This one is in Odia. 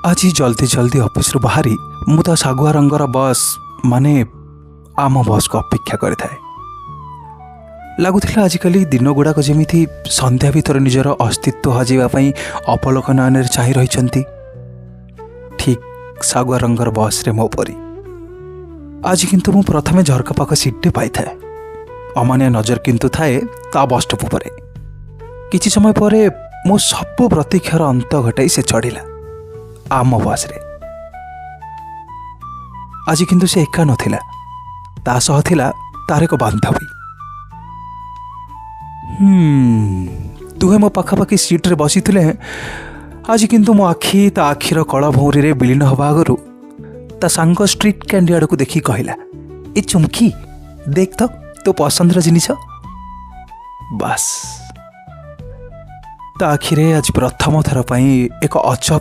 ଆଜି ଜଲ୍ଦି ଜଲ୍ଦି ଅଫିସରୁ ବାହାରି ମୁଁ ତା ଶାଗୁଆ ରଙ୍ଗର ବସ୍, ମାନେ ଆମ ବସ୍କୁ ଅପେକ୍ଷା କରିଥାଏ। ଲାଗୁଥିଲା, ଆଜିକାଲି ଦିନଗୁଡ଼ାକ ଯେମିତି ସନ୍ଧ୍ୟା ଭିତରେ ନିଜର ଅସ୍ତିତ୍ୱ ହଜାଇବା ପାଇଁ ଅପଲକ ନୟନରେ ଚାହିଁ ରହିଛନ୍ତି, ଠିକ୍ ଶାଗୁଆ ରଙ୍ଗର ବସ୍ରେ ମୋ ପରି। ଆଜି କିନ୍ତୁ ମୁଁ ପ୍ରଥମେ ଝରକା ପାଖ ସିଟ୍ଟେ ପାଇଥାଏ। ଅମାନିଆ ନଜର କିନ୍ତୁ ଥାଏ ତା ବସ୍ ଷ୍ଟପ୍ ଉପରେ। କିଛି ସମୟ ପରେ ମୋ ସବୁ ପ୍ରତୀକ୍ଷାର ଅନ୍ତ ଘଟାଇ ସେ ଚଢ଼ିଲା ଆମ ବସ୍ରେ। ଆଜି କିନ୍ତୁ ସେ ଏକା ନଥିଲା, ତା ସହ ଥିଲା ତାର ଏକ ବାନ୍ଧବୀ। ଦୁହେଁ ମୋ ପାଖାପାଖି ସିଟ୍ରେ ବସିଥିଲେ ହେଁ, ଆଜି କିନ୍ତୁ ମୋ ଆଖି ତା ଆଖିର କଳା ଭଉଁରୀରେ ବିଲୀନ ହେବା ଆଗରୁ ତା ସାଙ୍ଗ ଷ୍ଟ୍ରିଟ୍ କ୍ୟାଣ୍ଡି ଆଡ଼କୁ ଦେଖି କହିଲା, "ଏ ଚୁମ୍କି, ଦେଖ ତ ତୋ ପସନ୍ଦର ଜିନିଷ।" ବାସ୍, ତା ଆଖିରେ ଆଜି ପ୍ରଥମ ଥର ପାଇଁ ଏକ ଅଜବ